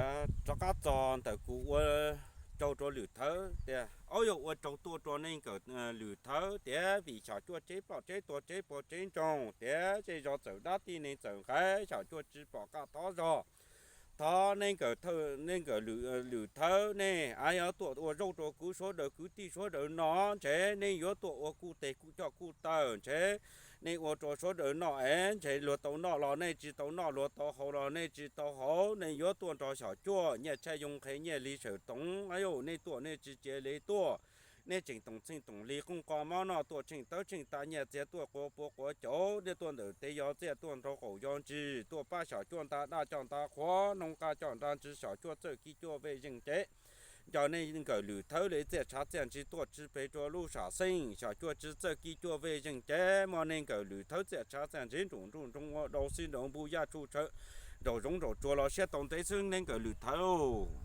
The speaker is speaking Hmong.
Rov qab txog ntawm kuv ua raug rau lwm thawv tias, ob yog ua raug tuaj rau nej nkawm lwm thawv tias, vim xyom cuaj tseb ploj tseb tuag tseb puag tseb ntsoog tias, zej zog txawm dab tij neeg txawm nqaim, xyom cuaj tsis pom qab thov zog. Thov nej nkawm, nej nkawm lwm thawv nej yuav tuaj ua zaub rau kuv suav daws kwv tij suav daws noj, ntshe nej yuav tuaj ua kuj teg kuj coj kuj tawm, ntshe nej ua rau suav daws noj es ntshe luag tau noj los nej tsis tau noj, luag tau haus los nej tsis tau haus, nej yuav tuaj nrog xyom cuaj nyiaj tshaj yoo nqhe nyiaj li sawm toov, a yog nej tuaj nej tsis cia li tuaj, nej tseem toom txheej toom li qoob qo mob noj, tuaj tsheej tawb tsheej taw nyiaj txiag tuaj quav puav quav cauv, nej tuaj ntawm tes yog txiaj tuaj nraug qaum yog ntsis, tuaj pab xyom cuaj nta daj coj nta qhuav, noog qaj coj nra ntsis, xyom cuaj txawj kib cuaj vej zeej cev. Nco nej nkawm lwm thawv li txiaj tshav txiaj ntsig tuaj tsis pes rua lub sam xeej, xyom cuaj tsis txawj kib cuaj vej zeej cev, muaj nej nkawm lwm thawv txiaj tshav txiaj ntsig nruj nruj nroo ua dau xib nrau npu yaj tshuj tshawv, nraum zoov nraum tsuag los siab tau ntev xwb nej nkawm lwm thawv.